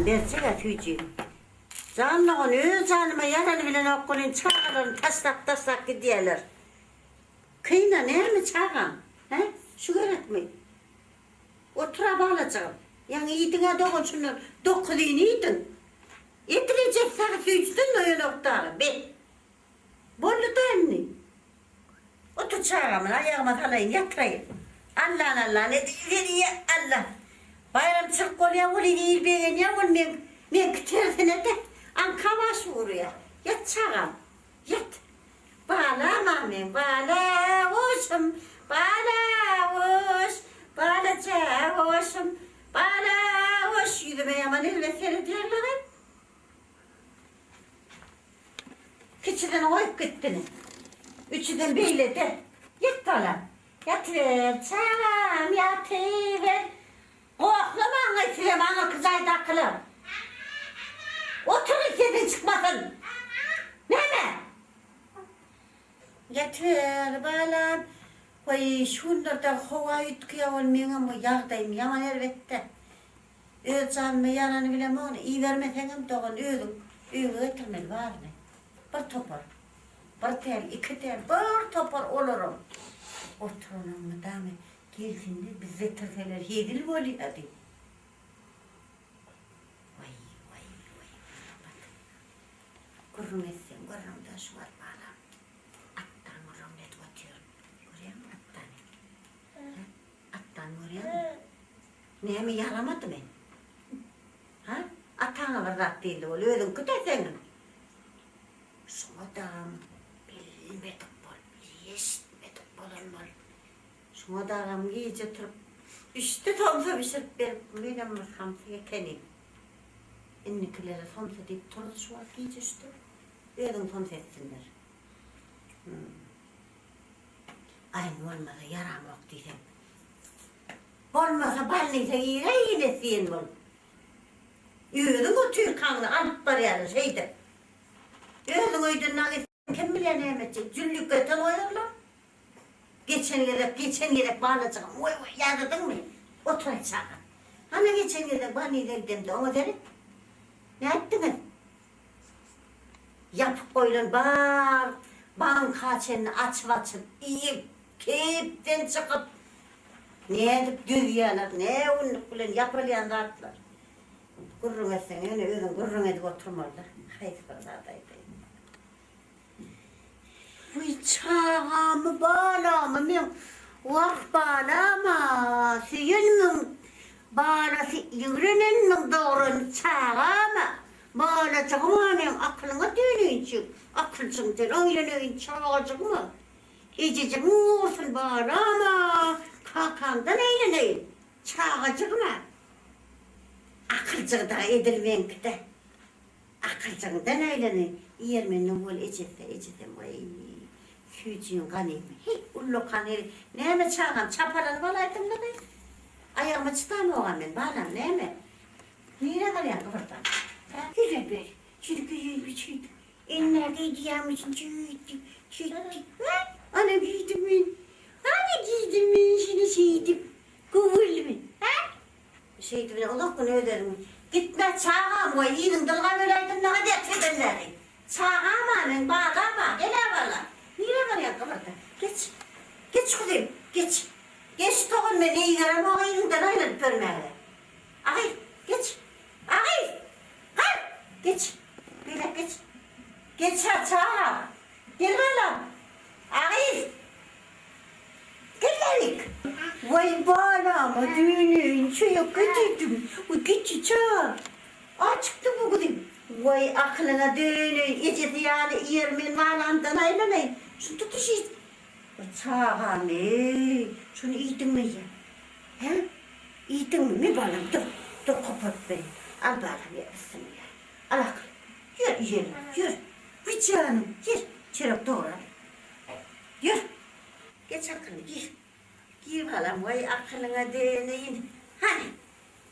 Allam berjek-ä süýjini. Jan dogan, öz janyma ýarany bilenok welin çagalaryny taşlap-taşlap gidýäler. Kyn-a, näme çagam? Hä? Şu gerekmi? Otur-a balajygym. Ýaňy iýdiň-ä dogan şundan dokuzyny iýdiň. Edil ejesi sagy süýjüden doýanok dagy. Be! Boldy-da indi. Otur çagam, aýagyma salaýyn, ýatyraýyn. Allan Allan edil seni ýa Alla. Baýramçylyk bolýa welin il begenýä ol meň meňki tersine-de aňka baş urýa. Ýat çagam, ýat. Balam-a meň, bala guşum, bala guş, balaja guşum, bala guş. Ýüzüme ýaman erbet seredýärler-ä. Kiçisini goýup gitdini. Üçüsem beýlede. Ýat balam. Ýatyber, çagam, ýatyber. Gohlamaň-aý sizem aňyrky jaýdakylar. Oturyň sesiň çykmasyn. Näme? Ýatyber, balam. Waý, şu günlerde howa üýtgeýär ol meňem bu ýagdaýym ýaman erbet-dä. Öz janyma ýarany bilemok, ibermeseňem dogan özüň öýüňe getirmeli baryny. Bir topar. Bir däl, iki däl, bir topar olaram. Oturanam mydama gelsinler, biz getirseler hezil bolýa diýip. Waý, waý, waý, Muhabbat. Gürrüň etseň gürrüňden şu wagt balam. Atdan gürrüň edip otyryn. Görýäňmi Atdany? Hä? Atdan görýäňmi? Näme ýaramadymy? Ha? Ataňa bir zat diýildi bol, özüňki-dä seňem. Şuňa-dam bilmedik bolup, eşitmedik bolan bol. Şuňa dagam gije turup, üçde somsa bişirip berip, menem bir samsyk ekenim. Indikilere somsa diýip turdy şu wagt gije üçde. Özüň somsa etsinler. Hum. Gaýyn bolmasa ýaramok diýseň. Bolmasa balnisa giräý ýene sen bol. Özüň otyrkaňda alyp barýarlar şeýdip. Özüň öýden nag etseň kim bilýär näme etjek. Jüllükgeten goýarlar. Geçen gezek, geçen gezek balajygym, woý woý ýadadyňmy? Oturaý çagam. Hana geçen gezek balnisa gidemde oňa seret. Nätdiňiz? Ýapyk goýlan bar banka çenli açyp-açyp iýip, keýpden çykyp, nädip düzýärler, nä günlük bilen ýapylýan zatlar. Gürrüň etseň ýöne özüň gürrüň edip oturmaly-da, haýsy bir zat aýdaýyn. Wiý, çagamy, balamy meň, wah, balam-a, söýenmiň balasy, ýigrenenmiň dograny çagam-a, balajygym-a meň, akylyňa döneýinçik, akyljyňdan aýlanaýyn çagajygym-a, ejejigiň bolsun, balam-a, kakaňdan aýlanaýyn, çagajygym-a, akyljygy-da edil meňki-dä. Akyljygyňdan aýlany iýermenden bol ejesi ejesem waý süýjüň ganymy heý ullakan heri näme çagam çapalanyp alaýdymda men aýagyma çydamogam men balam näme nirä barýaň gybyrdan hä ýüze ber çüýki çüýk ennä geýdiýäň üçin çüýtdi çüýtdi hä ana geýdim men ana geýdim men şuny şeýdip göwrülimi hä Şeýdibine uzak gün öz-özüňi, Gitme, çagam, goý, yzyňda ylgap öläýdim, naňa dert edenleri. Çagam-a meň, balam-a, gel-ä bala. Nirä barýaň, gybyrda. Geç. Geç, guzym, geç. Geç, togun, men eýgeremok yzyňdan aýlanyp ýörmäge. Agyz, geç. Agyz! Gal! Geç. Beýläk geç. Geç-ä, çagam. Gel, balam. Agyz! Gel-lälik! Waý, balama döneýin, çöýekge diýdim. Waý, gitdi çaga. Açykdy bu gyzym. Waý, akylyňa döneýin, ejesi ýaly iýermen balamdan aýlanaýyn. Şuny tutuş iý. Waý, çagam-eý, şuny iýdiňmi eýýäm? Hä? Iýdiňmi? Me balam, dur, dur, koparyp bereýin. Al balam, ýer, bissimilla. Al akyl. Ýör, iýelim, ýör. Wiý, janym, ýer, çörek dograly. Ýör. Geç akyly, gir. Gir balam, waý, akylyňa döneýin. Hany,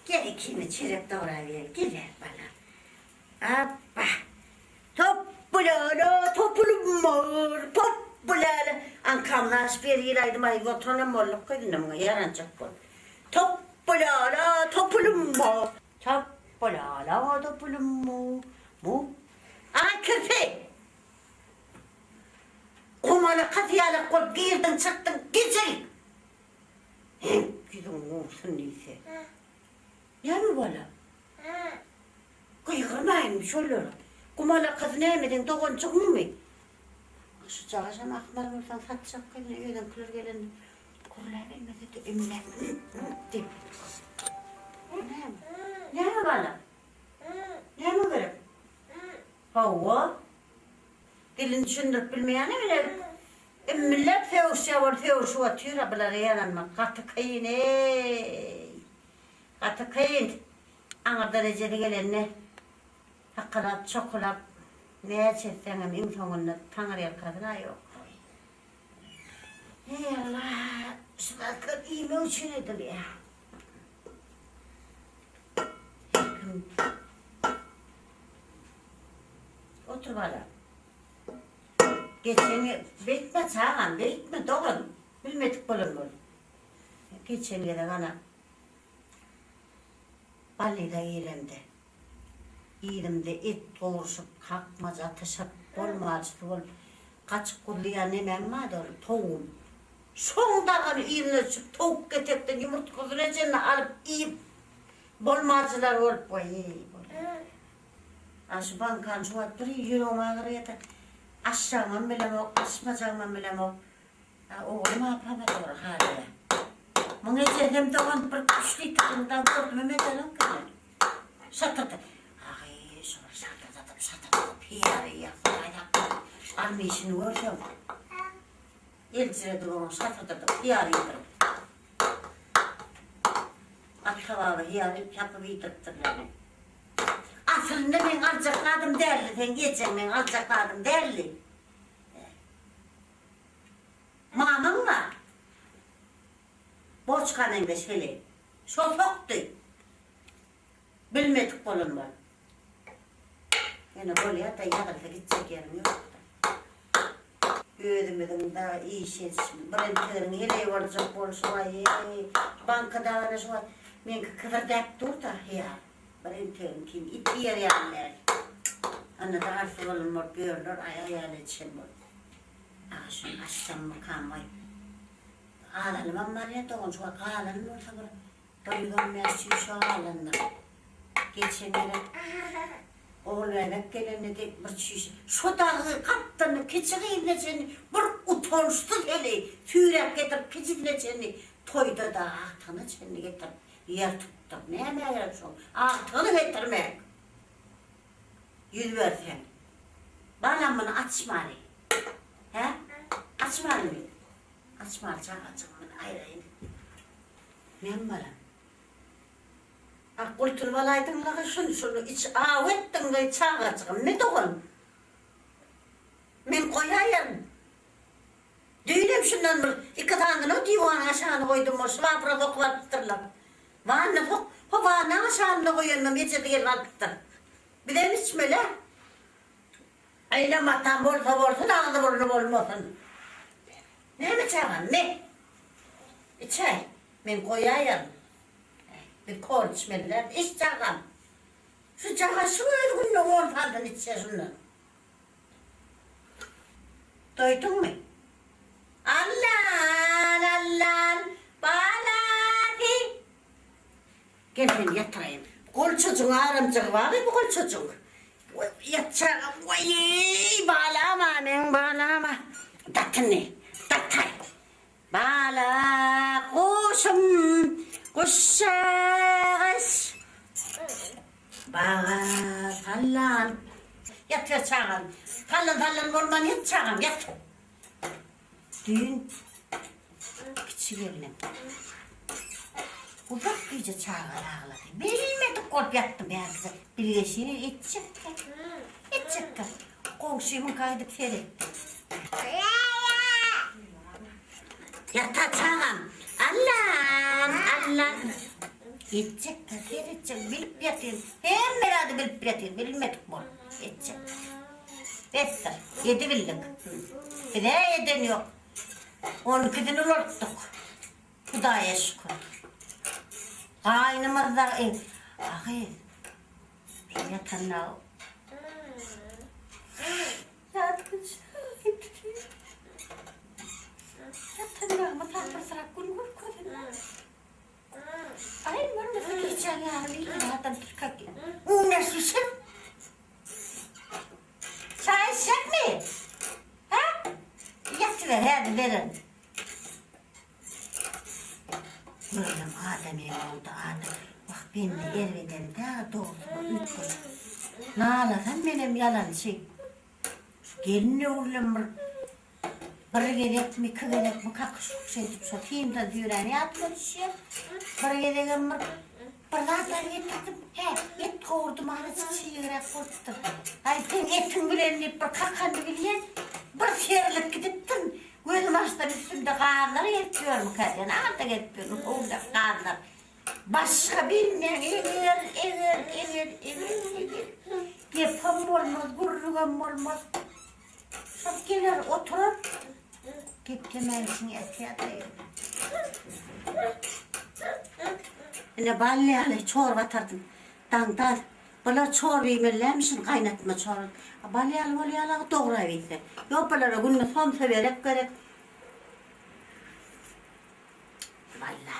gel ikimiz çörek dograbereli, gel-ä, balam. Apba! Topbulala, topulym bar, popbulala. Aňkamyzy açyp her hili aýdym aýdyp oturanam bolduk gyz, indi muňa ýaranjak bol. Topbulala, topulym bar. Top. Bolala-da pulum mu, mu. Aý kirpi! Gomalaka syýalak bolup girdiň çykdyň, gecel! Heň, ýüzüň gursun diýse. Näme bala? Gygyrmaýynmy şolara? Gumalakasy näme seň doganjygyňmy? Şujagaşam ahmal bolsaň satjak gyzyny özüňkiler gelende gürläbilmese-de ümläp diýip. Näme? Näme bala? Näme gerek? Hawa. Dilini düşündirip bilmeýäne bile immilläp sögüşýär bolup sögüşip otyr-a bulara ýaranmak gaty kyn eý. Gaty kyn. Aňyrda rejesi gelende hakalap çokulap näçe etseňem iň soňunda taňyrýalkasyn-a ýok. Eý Alla, şu zatlar iýmek üçin edilýär. Her kim Otur balam. Geçen beýtme çagam, beýtme dogan. Bilmedik bolan bol. Geçen gezek ana Ballyda giremde, yzymda et gowruşyp, kakmaç atyşyp, bolmalçysy bolup, gaçyp guzlaýan nemäm bardy ol, towugym. Şoň dagany yzyna düşüp, towuk ketekden ýumurtgasyna çenli alyp iýip, bolmalçylar bolup, waý, bolýar. A şu bankany şu wagt bir ýüregim agyrýar-da, açjagymam bilemok, açmajagymam bilemok. A oglum a pomidor halaýar. Muň ejesem dogan bir üç litrden gördüm edenok eken. Şatyrdy. Agy şol şatyrdadyp şatyrdadyp hyýar iýýär Hudaý saklasyn. Alma işini görseň. Eljiredip oňa şatyrdadyp hyýar iýdirip. Ata baba hyýar ýapyp iýdiripdirler. Aslynda meň aljak zadym däldi seň ejeň meň aljak zadym däldi. Mamaň bar. Boçka meňzeş heleý. Şo sokdy. Bilmedik bolan bol. Ýöne bolýa-da ýazylsa gitjek ýeriň ýok-da. Özümiziň dagy iş edişimiz. Bir enteginiň heleý boljak bolşy waý-eý. Banka dagyna şu wagt meňki kibirdäp dur-da hyýal. Bir enteginiňkini it iýer ýaly däl. Onda-da arsy bolan bolup ýörler, aýal edişen bolup. Aga şuny açsammykam-aý. Galanymam barýa dogan, şu wagt galanym bolsa bir 115 çüýşe galandyr. Geçen gezek Ogulbäbek gelende-de bir çüýşe. Şo dagy gapdalynda kiçi gyzyna çenli bir utançsyz heleý süýräp getirip kiçisine çenli toýda-da agtygyna çenli getirip ýer tutdyr. Nämä gerek şoň agtygyny getirmek? 100 berseň. Balam muny açmaly. Hä? Açmalymy? Açmaly çagajygym muny aýraýyn. Näme balam? A gultunyp alaýdyňlagy şuny şuny iç aw etdiňmi çagajygym ne dogan? Men goýaýaryn. Düýnem şundan bir iki sanyny diwanyň aşagyna goýdum, ol şwabra sokup alypdyrlar. Wanna sok, ho wannaň aşagynda goýanymam ejesi gelip alypdyr. Bizem içmeli-ä. Enem atam bolsa bolsun, agzy-burny bolmasyn. Näme çagam, me. Içäý. Men goýaýaryn. Biz kol içmeli däl. Iç çagam. Şu çaga şu öz gününe on sanysyny içse şundan. Doýduňmy? Allan, Allan, balasy. Gel seni ýatyraýyn. Golçajygyň aramjygy barmy bu golçajygyň? Ýat çagam, waý, balam-a meň balam-a. Dat indi, dataý. Bala guşum, guşjagaz. Baga sallan. Ýatyber çagam. Sallan-sallan bolman ýat çagam, ýat. Düýn kiçi gelnim uzak gije çagalar aglady. Bilmedik bolup ýatdym bärkide. Bilgeşine etjekkä. Etjekkä. Goňşymyňka gidip seretdi. Ýata çagam. Allam, Allam. Etjekkä, seretjek, bilip ýatyn. Hemme zady bilip ýatyn, bilmedik bol. Etjek. Besdir, edibildik. Bize eden ýok. On ikisini ulaltdyk. Hudaýa şükür. Gaýnymyz dagy, agy. Şu ýatanda Ýatanda mysapyrsyrap gün görkezende. Aý, bolmasa gijäň ýarymy ýene adam tilkak. Unaşyşyp. Çaý içjekmi? Hä? Ýatyber, häzir bererin. Gördüm adam hem boldy adam. Wah bende erbedem dä dogrusu bir üýtgeşik. Nalasam menem ýalançy. Şu gelin öwrülem bir bir gezekmi iki gezekmi kakyş-kukuş edip şo syndan süýräni ýadyma düşýär. Bir gezegem bir bir zatlar getirdim. Hä, et gowurdym azajyk çigräk bolupdyr. Aý seň etiň bilen diýip bir kakanyny bilýän. Bir serlip gidipdirin. Gözüm açsam üstümde gazlar gezip ýörmükä diýen, arda gezip ýörmükä owlak gazlar. Başga bilmeýän eger, eger, eger, eger, eger. Gepem bolmaz, gürrüňem bolmaz. Şol geler oturar, geplemän içiňi äsgärläýer. Ine bal ýaly çorba atardym. Daňdan Bular çorba iýmelilämişin, gaýnatma çorba. Bal ýaly bolýar-la, dograp iýse. Ýok, bulara günde somsa berek gerek. Walla.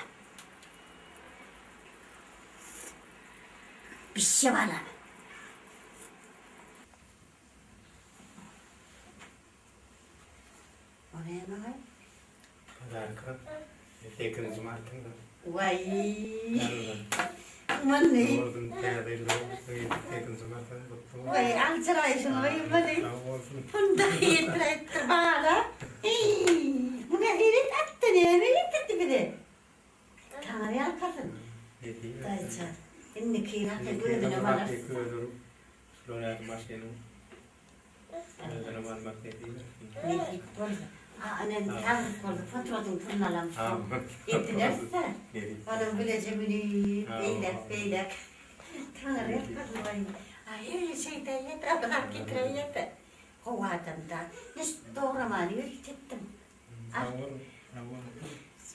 Bişje balam. O näme gaý? Podarka. Sekizinji martyň. Waý. Many. Olsun täze ýyl olsun. Sekizinji martyň gutly bolsun. Waý, aljyraýşyň waý many. Sag bolsun. Punda ýetiräýipdir bala. Eý, bu nähili atdy, näme getirdi bize? Taňry ýalkasyn. Daýyjan, indiki ýyl ata gözüne balarys. Şular ýaly maşynyň Özünem almak nesip etsin. Nesip bolsa. A inem saglyk bolsa poturadyň puluny alamsoň edineris-dä. Onuň bileje münüp eýläk beýläk. Taňry ýalkasyn waý. A heý şeýdäýýä-dä, bir zat getiräýýä-dä. Gowy adam-da. Niş dogramany ýörite etdim. Sag boluň, sag boluň.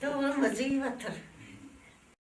Dograma jyýyp otur.